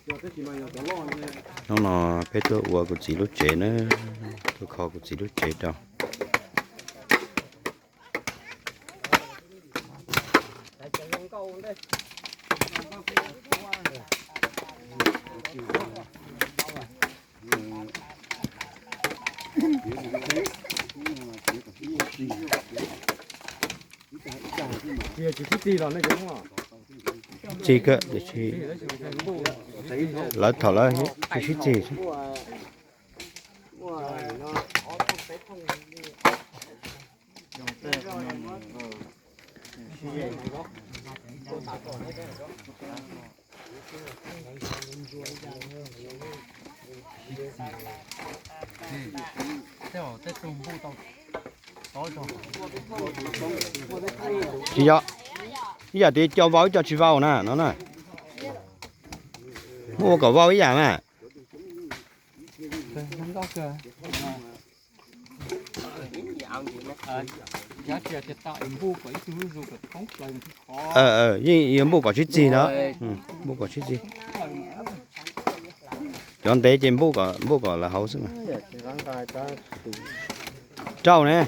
Hnub no peb tuaj ua kuv txiv lub tsev na, tuaj kho kuv txiv lub tsev rau. Txi kawm, lawv thaum lawv sib txig. Tsis yog, ib yam tias ib co vau ib co tsis vau na no na. Muab ua kom vau ib yam mas. Yeej yuav npuj kom sib txig na, npuj kom sib txig. Cov ntev ces npuj kom lawv hauv xwb mas. Rau ne.